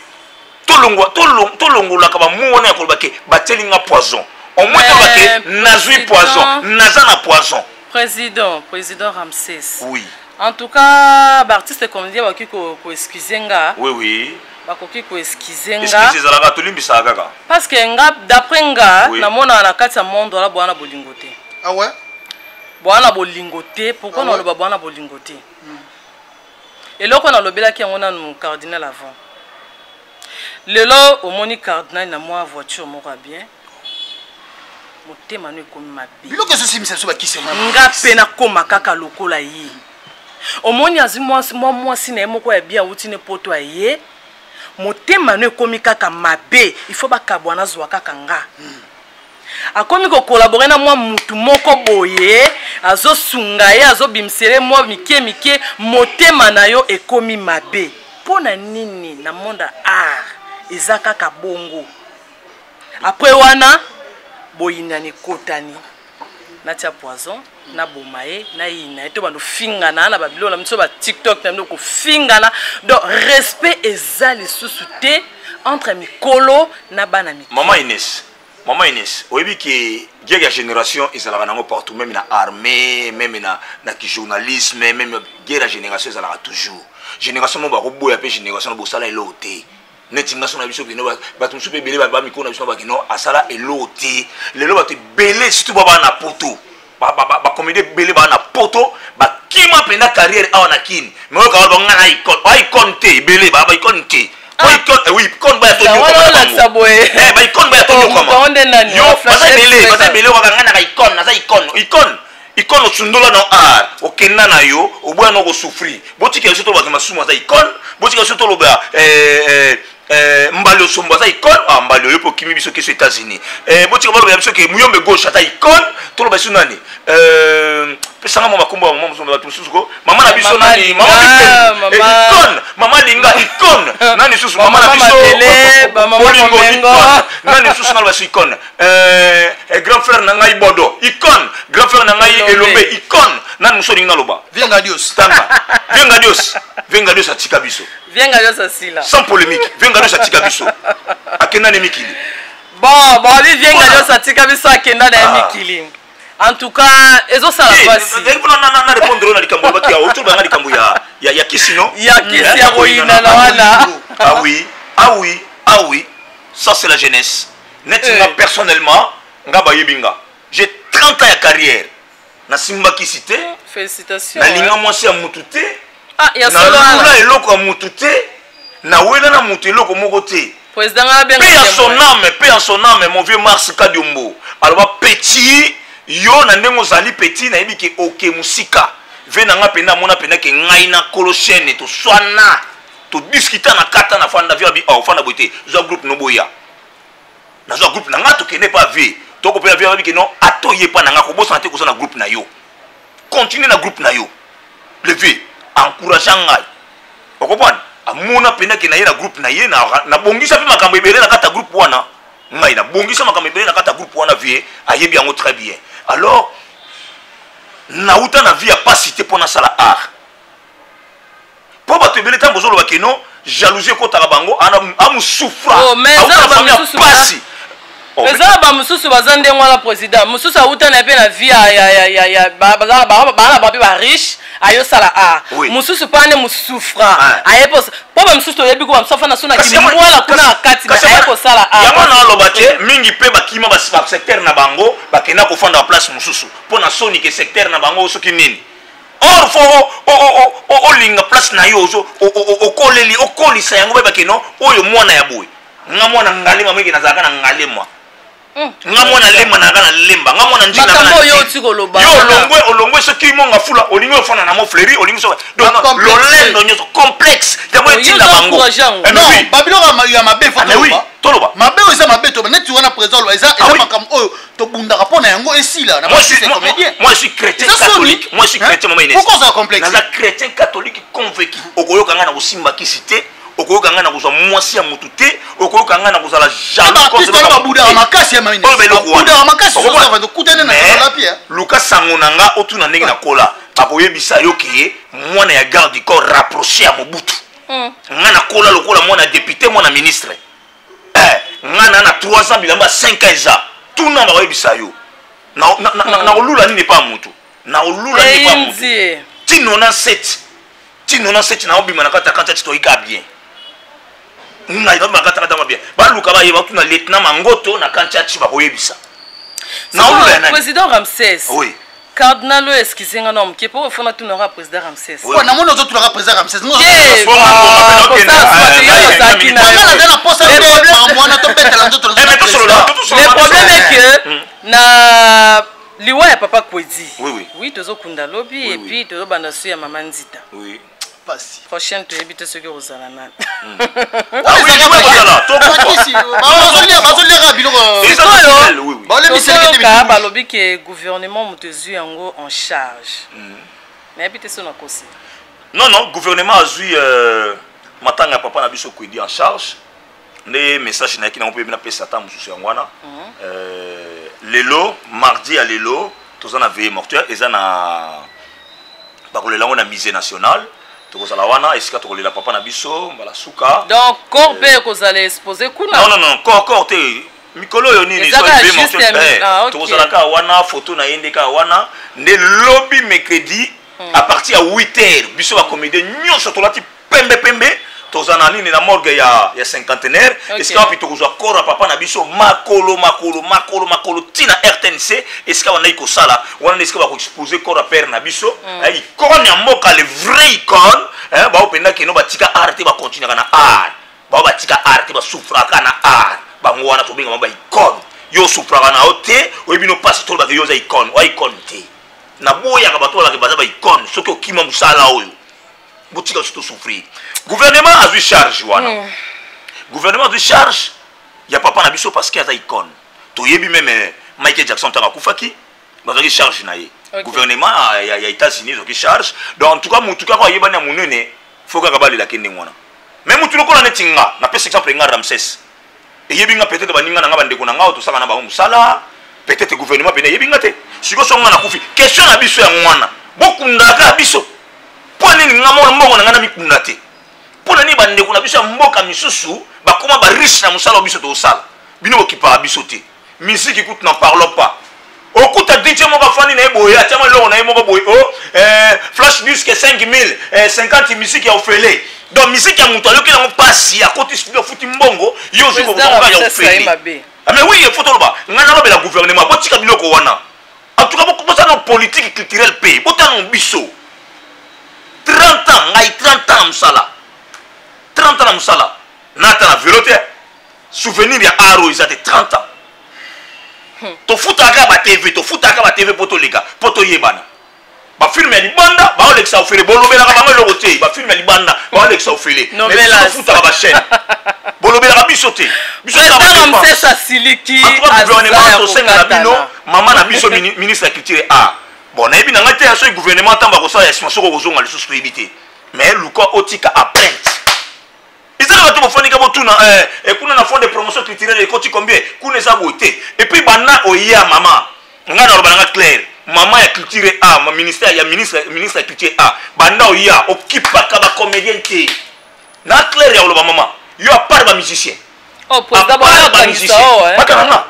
Tolongolaka bamu wana ya koloba ke batieli nga poison. Au moins toloba ke nazwi poison, naza na poison. Président, président Ramsès. Oui. En tout cas, baartiste comédien bakoki koexcuse nga. Oui, oui. Bakoki koexcuse nga. Excuse ezalaka, tolimbisaka kaka. Parce que nga, d'après nga, namonaka na kati ya monde wana bwana bolingo te. Ah ouais. Bwana bolingo te. Pourquoi naloba bwana bolingo te? Eloko nalobelaki yango nanu cardinal avant. Lelo omoni cardinal na mwa voiture moko ya bien, motema no ekomi mabe. Biloko ezosimisa biso bakisi. Nga mpe nakóma kaka lokola ye. Omoni azwi mwa mwasi na ye moko ya bien, awuti ne poto, aye, motema no ekomi kaka mabe. Il faut bakabwa, nazwa kaka nga. Akomi kocollaborer na mwa mutu moko boye, azosunga ye, azobimisele mwa mike mike, motema na yo ekomi mabe. Mpo na nini na monde ya art eza kaka bongo? Après wana boyinani ekotani, natia poison, naboma ye, nayina ye, to bando fingana na babiloko na biso ba TikTok na bino, kofingana. Donc respect eza lisusu te entre mikolo na bana mike. Mama Ines, mama Ines, oyebi ke guerre ya génération ezalaka nango partout, même na armée, même na kijournalisme, même guerre ya génération ezalaka toujours. Génération moko bakoboya mpe génération na bosala eloko te. Neti nga so na biso kino, bato mosusu mpe ebele bamikolo na biso bakino asala eloko te. Lelo bato ebele, surtout ba bana poto, bacomédie ebele baa na poto, bakima mpenza carrière awa na Kini. Mais oyo kaka banga na icône, ba icône te, ebele ba icône te. Po icône, eh oui, icône baya to wana olakisa boye. Eh, ba icône baya to nyokama. Nde nani? Yo, baza ebele, baza ebele kaka nga na icône, naza icône. Icône. Icône osundola na art, okenda na yo, oboya na kosouffrir. Botika biso tolobaka masumu aza icône, botika biso toloba eh, eh, mbali osombo aza icône. Ah, mbali oyo mpe okimi biso keso États-Unis. Botika baloba ya biso ke muyombe gauche aza icône. Toloba biso nani, pesanga mwa makombo ya mama mosusu, bato mosusu ko mama na biso nani, mama icône, mama linga icône, nani susu, mama na biso bolingo icône, nani susu naloba biso icône, grand frère na ngai bodo icône, grand frère na ngai elombe icône, nani mosusu olingi naloba? Vienga Dios. Tanga Vienga Dios. Vienga Dios atika biso. Vienga Dios asila. Sans polémique, Vienga Dios atika biso, akenda ne mikili. Bon, babi Vienga Dios atika biso, akenda na ye mikili. En tout cas, ezosala pasi na répondre na likambo olobaki ya otolobanga, likambo ya kisi, no? Ya kisi ya koyinana wana. Ah oui, ah oui, ah oui, ça c'est la jeunesse. Neti nga personnellement, nga bayebi nga, j'ai 30 ans ya carrière, nasimba kisi te. Félicitations. Nalinga mwasi ya mutu te. Ah, ya solo. Nalula eloko ya mutu te, nawela na mutu eloko moko te. Président nga abenga. Paix à son âme, paix à son âme, mon vieux Mars Kadiombo aloba: petit, yo na ndenge ozali petit, nayebi ke oke mosika. Ve na nga mpenza amona mpenza ke ngai na kolo chaîne toswana, todiscuta na kata na fanda. Vie abi ofanda boye te, zwa groupe no boya. Nazwa groupe na nga, tokende pa vie, tokopela vie. Abi ke non, ata oye pa na nga, kobosana te koza na groupe na yo, continue na groupe na yo. Le vieux encourage ngai, okomprendre, amona mpenza ke na ye na groupe na ye, nabongisa mpe makambo ebele na kati ya groupe wana. Ngai nabongisa makambo ebele na kati ya groupe wana, vie ayebi yango très bien. Alors nauta na vie ya pasi te mpo nasala art, mpo bato ebele ntango bozoloba ke non, jalousie ekotaka bango, amusufra auta na famille ya pasi. Eza na bamosusu baza ndenge wana. Président mosusu awuta na ye mpe na vie baa na bango mpe bariche, ayosala art. Mosusu mpe ane mosufra aye mpo bamosusu toyebi ko bamosusu afanda so na kimwala kuna na kati, me aye kosala art. Yango naoloba te, mingi mpe bakima basecteur na bango, bakenda kofanda baplace mosusu mpo na soni ke secteur na bango soki nini. Or faut olinga place na yo, okoleli, okolisa yango, bayebake no oyo mwana ya boye. Nga mwana Ngalema, moyeke nazalaka na Ngalema. Nga mwana Lemba, nazalaka na Lemba. Nga mwana Njili. Oyo oti koloba. Yo olongwe, olongwe soki monga fula, olingi ofanda na Mont-Fleury, olingi so. Donc lolendo nyonso, complexe, yango etinda bango. Non, babiloko ya mabe faut toloba. Toloba. Mabe oyo eza mabe, toba. Neti wana président oloba, eza makambo oyo tobundaka mpo na yango esila na Moi, comédien. Moi je suis chrétien catholique, moi je suis chrétien, mama Inès. Pourquoi oza complexe? Naza chrétien catholique convaincu. Okoyoka ngai na kosimba kisi te, okoyoka ngai na kozwa mwasi ya motu te, okoyoka ngai na kozala jaloux. Babudaka makasi ya babudaka makasi, okutani na lapi. Luka sango na nga, otuna ndenge nakola, bakoyebisa yo ke mwana ya garde du corps rapproché ya Mobutu. Nga nakola lokola mwana député, mwana ministre. Nga na 3 ans, bilamba 5 ans eza. Tuna, bakoyebisa yo nakolula nini epa motu, nakolula nini epa motu. Ti 97, ti 97 naobima na kati ya kati toyika bien. Ngai nabima kati kati bien, baluka bayeba, tuna lieutenant Mangoto na kanti bakoyebisa. Naolula ya nani. Président Ramsès. Oui. Cardinal oyo, excuse nga na moke mpo ofona tunaka président Ramsès. Namoni ozotunaka président Ramsès. Naza na posa wana tobetela nzoto. Le problème est que na liwa ya papa Kwedi, oui, tozokunda lobi, et puis tozobanda su ya mama Nzita prochaine, toyebi te soki kozala nani. Bazoliaka biloko. Tozoyoka balobi ke gouvernement moto ezwi yango en charge. Nayebi te so nakosi. Non, gouvernement azwi matanga ya papa na biso Kwedi en charge. Nde message nayaki nango mpe napesa ata mosusu yango wana. Lelo mardi ya lelo toza na veillée mortuaire, eza na bakolela yango na Musée national. Tokozala wana esika tokolela papa na biso mbala suka. Donc corps mpe ekozala exposé kuna? Non, corps te. Mikolo oyo nini, tokozala kaka wana, photo na ye nde kaka wana. Nde lobi mercredi à partir ya 8 heures, biso bacomédien nyonso tolati pembe pembe, toza na nini, na morgue ya Cinquantenaire, esika wapi tokozwa corps ya papa na biso makolo makolo makolo makolo ntina RTNC, esika bandaki kosala wana, nde esika bakoexpose corps ya père na biso, icône ya mboka, le vrai icône. Baopenda keno batika art te, bakontinuaka na art. Bao batika art te, basouffraka na art. Bango wana tobengama ba icône. Yo osouffraka na yo te, oyebi no mpasi, tolobaka yo oza icône, oa icône te. Naboyaka bato balaka baza ba icône. Soki okima mosala oyo, botika biso tosouffrir. Gouvernement azwi charge wana. Gouvernement azwi charge ya papa na biso parce que aza icône. Toyebi même Michael Jackson ntango akufaki, bazwaki charge na ye. Gouvernement ya États-Unis ezwaki charge. Donc en tout cas, motu kaka ayebani ya monene, fo kaka balelaki ndenge wana. Mais motu lokola neti nga, napesi exemple nga Ramsès, eyebi nga peut-être baninga na nga, bandeko na nga oyo tosaka na bango mosala, peut-être gouvernement pene eyebi nga te. Sikoyo so nga nakufi, question na biso yango wana, bokundaka ya biso mpo nini? Nga mona mbongo na nga na mikunda te. Mpo na nini bandeko na biso ya mboka misusu bakóma bariche na mosala oyo biso tozosala? Bino bokipaka biso te. Misiki kutu n'en parlons pas. Okuta DJ moko afandi na ye boye, atiama eloko na ye moko boye, o flash disque 5000, 50 misiki ya ofele. Donc misiki ya moto ayoki yango mpasi, akoti studio, afuti mbongo, yo ozwi Président kokoka ya Ramsès aye ofele. Mabe. Ah, mais oui, il faut toloba ngai nalobela gouvernement, botika biloko wana. En tout cas, bosala na politique culturelle mpe botala na biso 30 ans. Ngai 30 ans na mosala, 30 ans na mosala, nata na velo te, souvenir ya art oyo eza te. 30 ans tofutaka kaka batv, tofutaka batv mpo toleka, mpo toyebana. Bafilme ya libanda baolekisa ofele, bolobelaka bango eloko te. Bafilme ya libanda baolekisa ofele, mais biso Novelas. tofutaka bachaîne, bolobelaka biso te. Biso Président kaka badépense. Ramsès asiliki. En tout cas, gouvernement, aza ya tosenga na bino, kokatana. mama na biso ministre ya culture et art. Bon, nayebi na ngai te soki gouvernement ntango bakosala ya nsima, soki okozonga lisusu, toyebi te. Mais luka otika empreinte. Ezaka bato bofandika, botuna kuna na fond de promotion culturelle ekoti combien, kuna eza boye te. Et puis banda oya, mama, ngai naloba nanga clair, mama ya culture et art, ma ministère ya ministre ya culture et art, banda oya okipaka bacomédien te. Na clair ya koloba, mama, yo à part bamusicien, Oh, président, à part bakangisa bamusicien, oh, eh. Bakanga nga,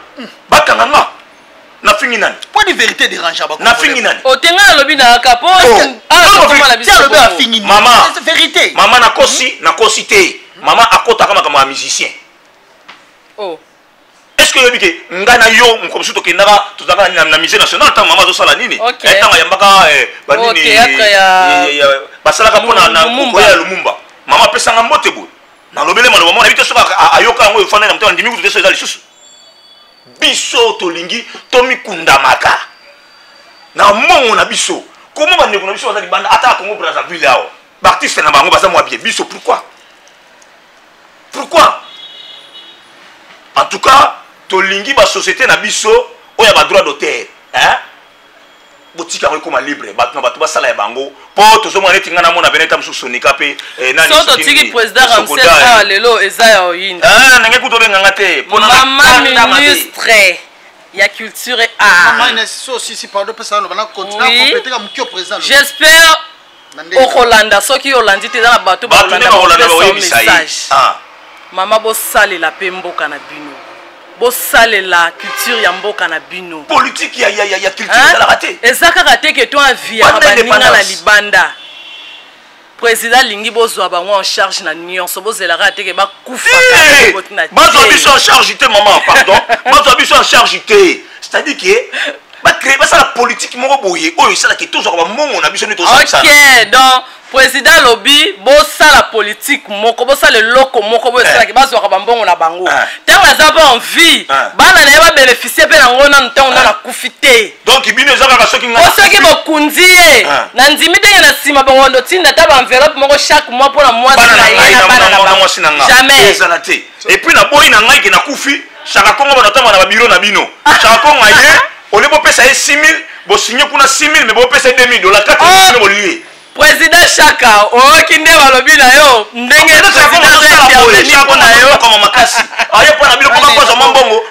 bakanga nga, nafingi nani? Point de vérité dérange ba. Nafingi nani? Otenga alobi na kaka po Oh. awa tokoma na Ti biso alobi bongo. afingi nini? Mama. C'est vérité. Mama, nakosi? Nakosi te. Mama akotaka makambo ya musicien. Oh. Est ce que oyebi ke ngai na yo, mokolo mosusu tokendaka, tozalaka na musée national ntango mama azosala nini? Ok. Ntango ayambaka banini, Oh, théâtre ya basalaka mpo na Lumumba. koya ya Lumumba, mama apesanga mbote boye, nalobele maloba moko, nayebi te soki ayoka yango, efanda na motema, ndimi kutu te so eza lisusu. Biso tolingi tomikundamaka na mbongo na biso. Koma bandeko na biso baza libanda, ata ya Congo Brazzaville awa, baartiste na bango baza mwa bien. Biso pourquoi? Pourquoi? En tout cas, tolingi basociété na biso oyo ya badroit d'auteur, hein? Botika yango ekóma libre, bato na bato basala ya bango, mpo tozomona neti ngai namona bene ta mosusu Sonika mpe nani, So soki totiki nini, président Sokoda, Ramsès awa lelo eza ya oyinda. Ah, ndenge kutu obenganga te mpo na Mama nakanda mabe. ministre ya culture et Mama art. Ines, so si si, pardon, pesa na continue Oui. compléter ka mokio président alobi. J'espère Na ndenge. okolanda. Soki olandi te, eza na bato Bato nde bakolanda, bakolanda, bakopesa yo bakoyebisa ye. message. Ah. Mama, bosalela mpe mboka na bino, bosalela culture ya mboka na bino. Politique ya culture Hein? ezalaka te. Eza kaka te ke to aviaka Banda baninga na indépendance. libanda. Président alingi bozwa bango en charge na nyonso, bozelaka te ke bakufa. Eh, bazwa biso en charge te, mama, pardon, bazwa biso en charge te. C'est-à-dire que bacrée, basala politique moko boye oyo esalaka tozwaka bambongo na biso nde tozalisana. Ok, donc président alobi bosala politique moko, bosala eloko moko boyo esalaki bazwaka bambongo na bango ntango aza mpe en vie, bana na ye babénéficie mpe nango nanu ntango nanu akufi te. Donc bino eza kaka soki ngai Po soki bokundi ye, na ndimi ndenge na nsima bango ndotinda ata baenveloppe moko chaque mois mpona mwasi bana na na ye ngai na na bana na na bango. mwasi na nga Jamais. ezala te. Et puis naboyi na ngai ke nakufi, Chaka Kongo banatamba na babiro na bino. Chaka Kongo aye ole, bopesa ye 6000, bosinye kuna 6000, mais bopesa ye 2000 dollars, 4 Oh! bino bolie. Président Chaka, oyoki nde balobi na yo ndenge président intervenir mpo na yo. Koma makasi aye mpo na bino mpoka kozwa mwa mbongo.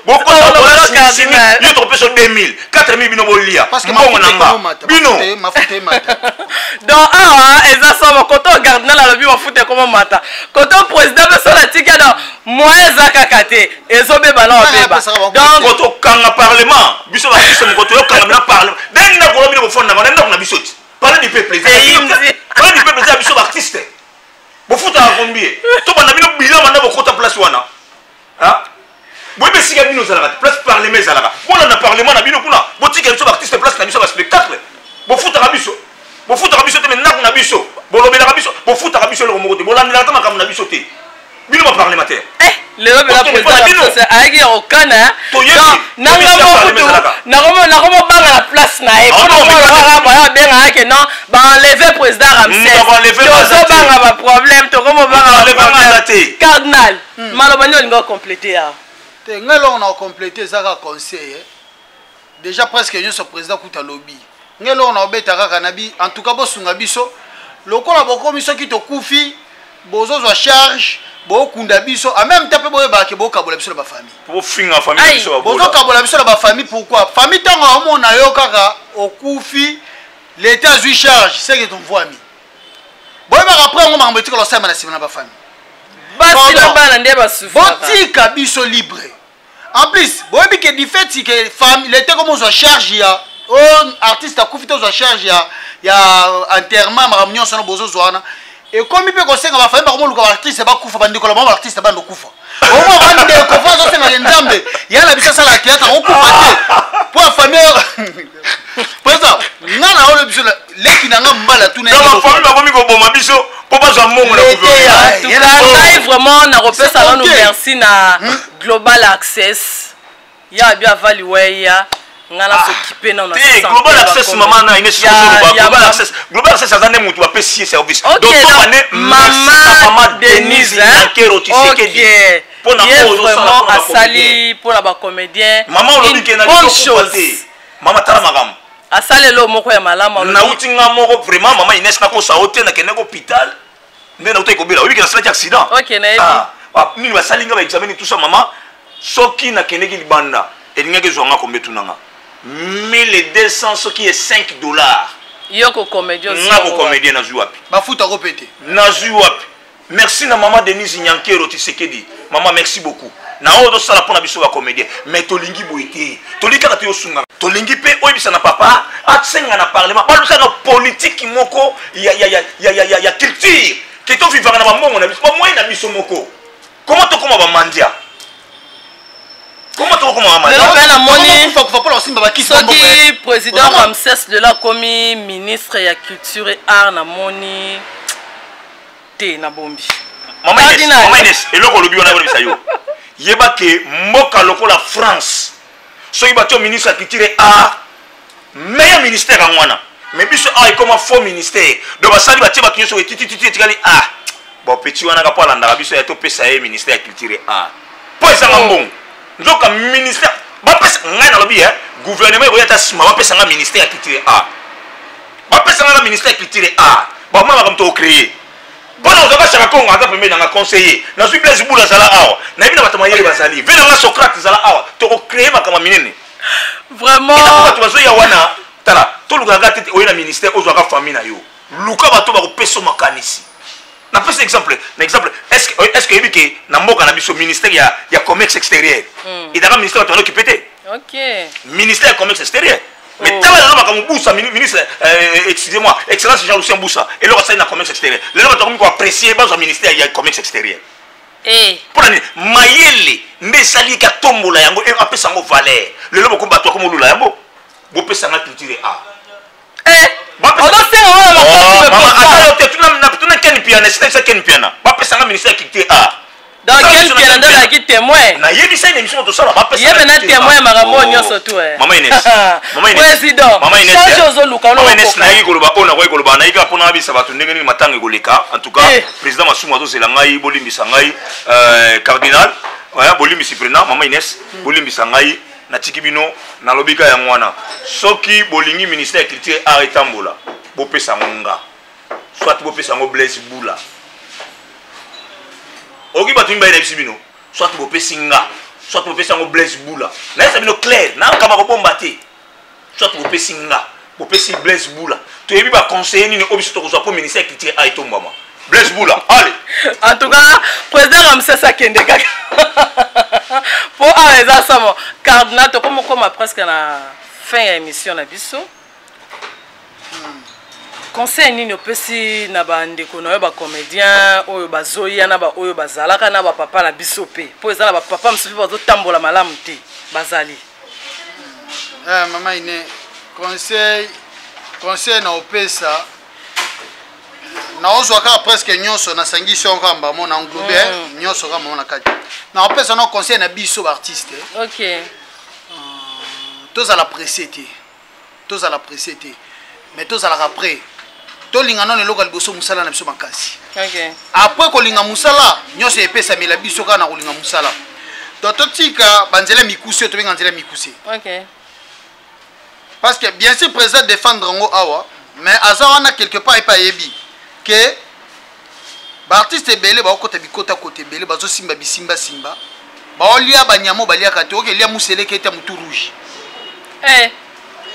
Cardinal. Yo tokopesa 2000, 4000, bino bolia Parce que mbongo na mafuta nga ekomomata, bino. Mafuta emata. Donc awa eza somo. Koto cardinal alobi mafuta ekoma mata, koto président mpe so natika, donc moyen eza kaka te, ezobeba na obeba. Apesaka bango. Donc Kotokanga parlement, biso babiso moko toyokanga bina parlement ndenge ndako na bino bofandaka na ndako na biso ti palais du peuple. Eyindi. Palais du peuple eza biso baartiste. Bofutaka combien? Tobanda bino bilan banda bokota place wana. Ah? Boyebi esika bino ezalaka te, place parlement ezalaka. Bolanda parlement na bino kuna, botika biso baartiste place na biso baspectacle. Bofutaka biso, bofutaka biso te, me ndako na biso bolobelaka biso, bofutaka biso eloko moko te, bolandelaka ta makambo na biso te. Bino baparlementaire. Eh, lelo bela président ayaki ya kokana nanga mokutu nakomobanga na place na ye mpona abengaka ke non baenleve président Ramsès, tozobanga baproblème, tokomobanga. Cardinal, maloba nini olinga okomplete awa? Te, ngai eloko na okomplete eza kaka conseil. Déjà presque nyonso président kuta alobi. Ngai eloko na obeta kaka na bi, en tout cas bosunga biso lokola bokomi, soki tokufi bozozwa charge, bokunda biso, en même temps mpe boyebaka ke bokabola biso na bafamille. Bofinga famille biso. Bozokabola biso na bafamille. Pourquoi? Famille ntango amona yo kaka okufi, l'état azwi charge, seke tomvwami. Boyebaka après yango makambo etikala osalema na nsima na bafamille. Basi na bana nde basufraka. Botika biso libre. En plus boyebi ke du fait ke l'état komo ozwa charge ya o artiste akufi te, ozwa charge ya enterrement, makambo nyonso wana bozozwa wana, ekomi mpe kosenga bafamille bakomoluka baartiste bakufa, bandeko na bango baartiste bando kufa. Omwa bandeko fo azosengaka Nzambe ya na biso asala théâtre akokufa te mpo ya famille. Président, nga na oyo biso leki na nga mbala tuna. Bafamille bakomi koboma biso mpo bazwa mbongo na. Ngai vraiment nakopesa nanu merci na Global Access ya bi avali weya, nga nasokipe nano. Te, Global Access, mama na ine, Global Access, Global Access aza nde motu bapesi ye service. Donc tobane mama Denise Nyankero Tshisekedi. Mpona ye vraiment asali mpona bacomédien. Mama, olobi ke na bonne chose. Mama, tala makambo. Asali eloko moko ya malamu. Nauti nga moko vraiment, mama Ines, nakosa o te, nakendaki hôpital nde nautaki kobela. Oyebi ke nasalaki accident. Ok, nayebi. Nini, basali nga baexamen, tout ça. Mama, soki nakendeki libanda, elingaki ezwa nga kombe tunanga 1200 soki ye 5 $. Yo ko comédien. Nga ko comédien, nazwi wapi? Bafutako mpe te. Nazwi wapi? Merci na mama Denise Nyankero Tshisekedi. Mama, merci beaucoup na oyo tosala mpona biso bacomédien. Mais tolingi boye te, tolingi kaka te osungaka, tolingi mpe oyebisa na papa asenga na parlement balukaka politike moko ya culture ke tovivaka na bambongo na biso, bamoyen na biso moko. Koma tokóma bamandia? Koma tokokoma bamandia? Lelo mpe namoni kufa mpona kosimba bakisi. Soki président Ramses lelo akomi ministre ya culture et art, namoni te, nabombi. Mama Ines, mama Ines, eloko olobi wana, oyebisa yo, yeba ke mboka lokola France, soki batio ministre ya culture et art, meilleur ministère yango wana. Mais biso awa ekoma faux ministère. Donc basali, batie bato nyonso etitititi, etikali a bon petit wana ka mpo alandaka biso ya topesa ye ministère ya culture et art mpo ezanga mbongo. Nzoka ministère bapesa ngai, nalobi ye gouvernement ekoya ata nsima, bapesa ngai ministère ya culture et art, bapesa ngai na ministère ya culture et art, bamona makambo tokocréer mpona kozwa bashaka Kongo aza pembeni nanga conseiller. Nazwi Blaise Bula, azala awa, nayebi na bato mayele bazali ve nanga, Socrate ezala awa, tokocréer makambo ya minene. Vraiment. Bato bazoya wana, tala, tolukaka te oye na ministère ozwaka famille na yo. Luka bato bakopesa makanisi. Napesa exemple na exemple. Est ce que oyebi ke na mboka na biso ministère ya commerce extérieur ezalaka ministère bato banokipe te? Ministère ya commerce extérieur, mais tala lelo makambo Busa, ministre, excusez-moi, excellence Jean Lucien Busa, eloko asali na commerce extérieur, lelo bato bakomi koapprécier, bazwa ministère ya commerce extérieur. Mpona nini? Mayele nde esali eke atombola yango, apesa yango valeur. Lelo bokomi bato bakomolula yango, bopesanga culture a. Ozosenga wana makasi. Ata yo te, tuna Ken Piana, esika Ken Piana, bapesanga ministère ya culture a. Donc Ken Piana nde azalaki témoin. Nayebisa ye émission tosala. Bapesa. Ye mena témoin ya makambo oyo nyonso tu. Mama Ines, mama Ines. Président. Mama Ines. Change, ozoluka. Mama Ines, nayaki koloba oyo nakoki koloba, nayaki kaka mpona nabisa bato ndenge nini matanga ekoleka. En tout cas, président Masumu azozela ngai, bolimbisa ngai. Cardinal, bolimbisi président. Mama Ines, bolimbisa ngai, natiki bino. Nalobi ka yango wana: soki bolingi ministère ya culture art etambola, bopesa yango nga, soit bopesa yango Blaise Bula. Okoki bato mibale nayebisi bino: soit bopesi nga, soit bopesi yango Blaise Bula. Nayebisa bino clair, nakama kobomba te. Soit bopesi nga, bopesi Blaise Bula, toyebi baconseiller nini oyo biso tokozwa mpo ministère ya culture a etombwama. Blaise Bula, allez. En tout cas, président Ramsès akende kaka mpo awa eza samo. Cardinal, tokomokoma presque na fin ya émission na biso. Conseil nini opesi na bandeko na yo bacomédien oyo bazoya na baoyo bazalaka na bapapa na biso mpe, mpo eza na bapapa mosusu mpe bazotambola malamu te, bazali? Mama Ine, conseil na opesa Naozwa kaka presque nyonso, nasangisi yango kaka mbamo na englobe nyonso kaka mbamo na kati. Naopesa no conseil na biso baartiste. Tozala pressé te, tozala pressé te, mais tozalaka prêt. Tolinga nano eloko ya liboso, mosala na biso makasi. Après kolinga mosala, nyonso epesamela biso kaka na kolinga mosala. Donc totika banzela mikuse oyo tobenga nzela mikuse. Parce que bien sûr, président défendre yango awa, mais aza wana quelque part epe ayebi ke baartiste ebele baokota bikota kota, ebele bazosimba bisimbasimba, baolia banyama oyo baliaka te. Oke elia museleke ete motu rouge.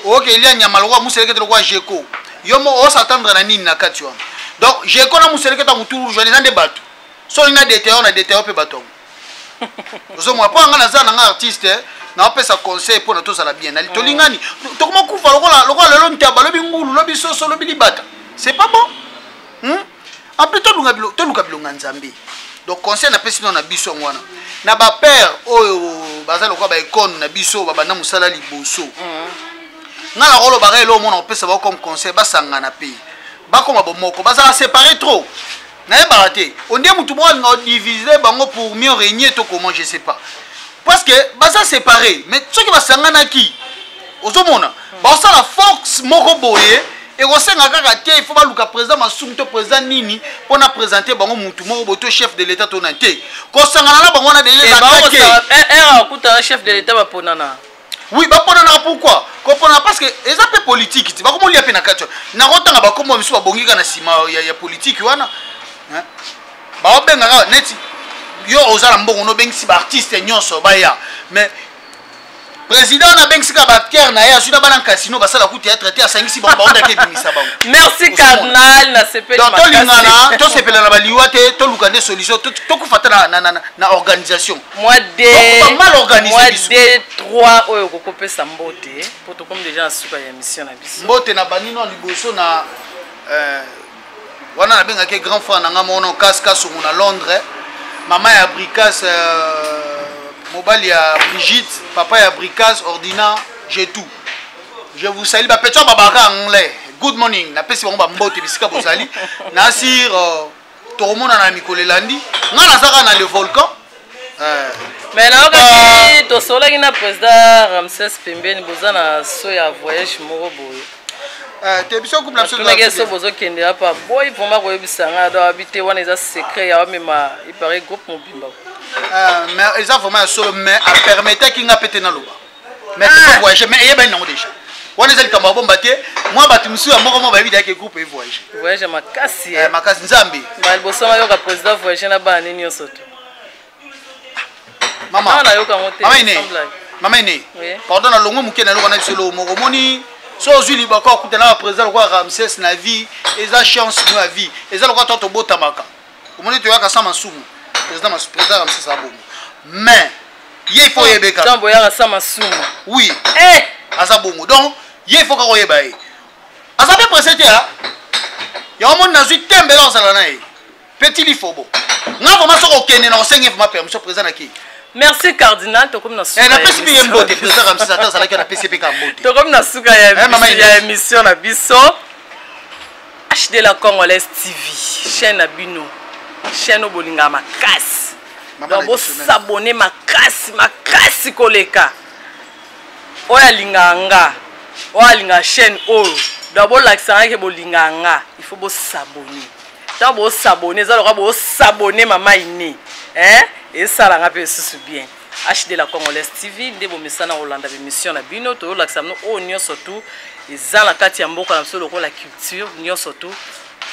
Oke elia nyama lokola museleke te, lokola gecko. Yo mo osatendre na nini na kati wana? Donc gecko na museleke ta motu rouge wana eza nde bato. So olingi na detail, na detail mpe bato yango ozomona. Mpo anga naza nanga artiste, naopesa conseil mpona tozala bien. Nali tolingani, tokoma kufa lokola lelo ntaba, lobi ngulu, lobi soso, lobi libata. C'est pas bon, En plus toluka bilonga Nzambe. Donc conseil napesi no na biso yango wana, na bapère oyo baza lokola baekone na biso, babanda mosala liboso. Nga na kolobaka elo omona kopesa bao comme conseil: basangana mpe bakoma bomoko. Bazala séparé trop, nayebaka te. Ondie mutu moko alinga odivise bango pour mieux régner to comment, je sais pas, parce que baza séparé. Mais soki basanganaki, ozomona baosala force moko boye. Ekosenga kaka te il faut baluka président Masumu to président nini mpona présenter bango mutu moko boye to chef de l'État to nani te. Kosangana na bango wana déjà eza kake. Akutana chef de l'État, baponana. Oui, baponanaka. Pourquoi koponana? Parce que eza mpe politique ti bakomolia mpe na kati wana. Nakotanga bakombo misusu babongi kaka na nsima ya politique wana, hein? Baobengaka neti yo oza na mbongo, nobengisi baartiste nyonso baya, mais président wana abengisi kaka baacteur na ye, azwi na bana casino basala ku théâtre te, asangisi bango, baondaki ebimisa bango. Merci cardinal, nasepeli. Donc tolingana, tosepela na baliwa te, toluka nde solution. Tokufa te na organisation. Moi de Donc, mal organisé moi biso. De trois oyo kokopesa mbote, po tokomi déjà na suka ya émission na biso. Mbote na banino ya liboso na wana nabengaki grand frère na nga mono Kaska Songo na Londres, mama ya Bricas, mobali ya Brigitte, papa ya Bricas Ordina. J'ai tout, je vous salue. Bapetio babaka anglais, good morning. Napesi bango bambote bisika bozali. Nasir, tokomonana na mikolo elandi. Nga nazaka na le volcan. Mais nayokaki tosolaki na président Ramses pembeni, boza na so ya voyage moko boye. Te, biso couple na biso. Tunaki so bozokende apa boy, vraiment koyebisa nga do abi te, wana eza secret ya bamema ipare groupe mobimba. Mais eza vraiment ya solo, mais apermettaki nga mpe te naloba. Mais ah, voyage, mais eyebani nango déjà. Wana eza likambo ya bomba te. Mwa bato mosusu ya moko moko bayebi dayaki groupe evoyage. Voyage makasi. Eh, makasi Nzambe. Liboso nayoka président voyage na bana nini nyonso te. Mama. Nayoka yango te. Mama Ine, mama Ine, pardon, na longo moke naloko na biso eloko moko. Omoni, so ozwi libako akutana na président lokola Ramses na vie, eza chance no ya vie. Eza lokola to tobotamaka, omoni, toyaka sa masumu. Président Ramses abongo, mais ye il faut oyebeka. Ntango boyaka sa masumu? Oui. Aza bongo. Donc ye il faut kaka oyeba ye. Aza mpe presse te. Yango moni nazwi tembela ozala na ye petit lifobo. Nga vraiment, soki okende na osenge vraiment permission, président nakei. Merci cardinal, tokomi na suka. Napesi mpe ye mbote, président Ramses. Ata azalaki, napesi mpe ka mbote. Tokomi na suka ya émission na biso. HD la Congolaise TV, chaîne na bino, chaîne oyo bolingaka makasi. Donc bosabone makasi makasi koleka. Oyo alingaka nga, oyo alingaka chaîne oyo, donc bolakisaka ke bolingaka nga, il faut bosabone. Ntango bosabone, eza lokola bosabone mama Ine, esalanga mpe lisusu bien. HD la Congolaise TV nde bomesana kolanda bémission na bino. Toyolakisa bino oyo nyonso tu eza na kati ya mboka na biso, lokola culture nyonso tu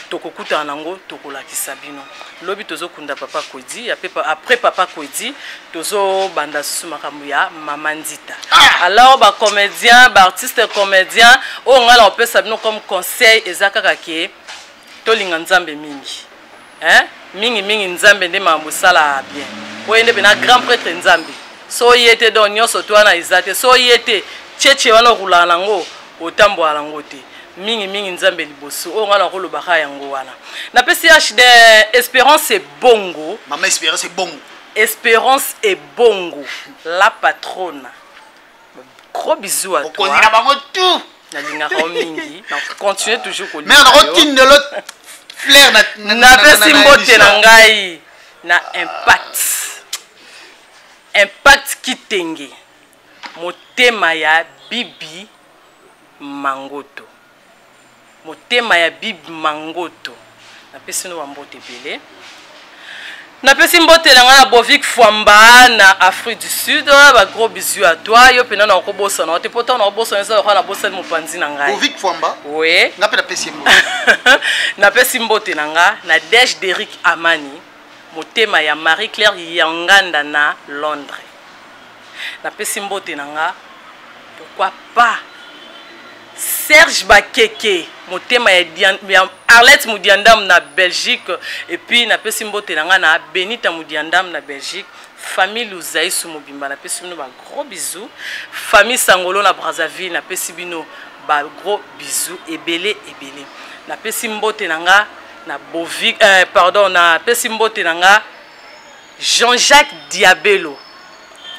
tokokutana nango, tokolakisa bino. Lobi tozokunda papa Kwedi. Après papa Kwedi, tozobanda susu makambo ya mama Nzita. Alors bacomédien, baartiste comédien, oyo ngai na kopesa bino comme conseil eza kaka ke tolinga Nzambe mingi, hein? Mingi mingi Nzambe nde makambo esalaka bien. Oyo nde mpena grand prêtre Nzambe. So ye te, donc nyonso to wana eza te. So ye te, tietie wana okulaka nango, otambolaka nango te. Mingi mingi Nzambe liboso. Oyo ngai nakolobaka yango wana. Napesi HD Espérance Ebongo. Mama Espérance Ebongo. Espérance Ebongo, la patronne, gros bisous à toi. Na bango tout. Nalingaka yo mingi, na continue toujours. Kolinga, mais nakotindelo. Flair na Napesi mbote na ngai na Impact, Impact Kitenge, motema ya Bibi Mangoto, motema ya Bibi Mangoto. Napesi no bambote ebele. Napesi mbote na ngai na Bovic Fwamba na Afrique du Sud. Ba gros bisous à toi. Yo mpena na okobosana te, mpo ntango nakobosana eza lokola nabosani mopanzi na ngai. Bovic Fwamba. We. Nga mpe napesi ye mbote. Napesi mbote na nga na Dej Derik Amani, motema ya Marie Claire Yanganda na Londres. Napesi mbote na nga, pourquoi pas, Serge Bakeke, motema ya Arlette Mudiandam na Belgique. Et puis napesi mbote na nga na Benita Mudiandam na Belgique. Famille Luzaisu mobimba, napesi bino ba gros bisous. Famille Sangolo na Brazzaville, napesi bino ba gros bisous ebele ebele. Napesi mbote na nga na Bovic, pardon, napesi mbote na nga Jean-Jacques Diabelo,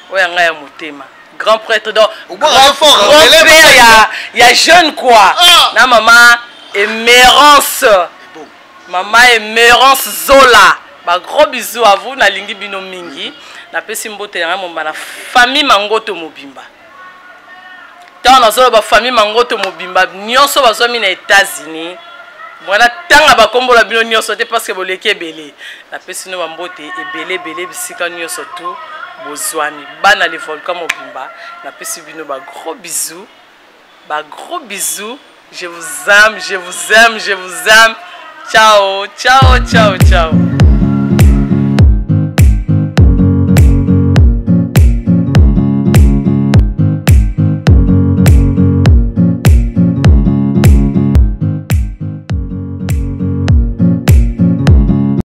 oyo ya ngai ya motema, grand prêtre, donc Obwaka fort, grand relève père ya jeune quoi. Ah! Na mama Emerance. Bon. Mama Emerance Zola, ba gros bisous à vous. Nalingi bino mingi. Napesi mbote ya ngai momba na famille Mangoto mobimba. Ntango nazoloba famille Mangoto mobimba nyonso bazwami na États-Unis, mwana ntanga bakombola bino nyonso te parce que boleki ebele. Napesi no bambote ebele ebele bisika nyonso tu bozwami. Bana le volcan mobimba, napesi bino ba gros bisous, ba gros bisous. Je vous aime, je vous aime, je vous aime. Ciao, ciao, ciao, ciao.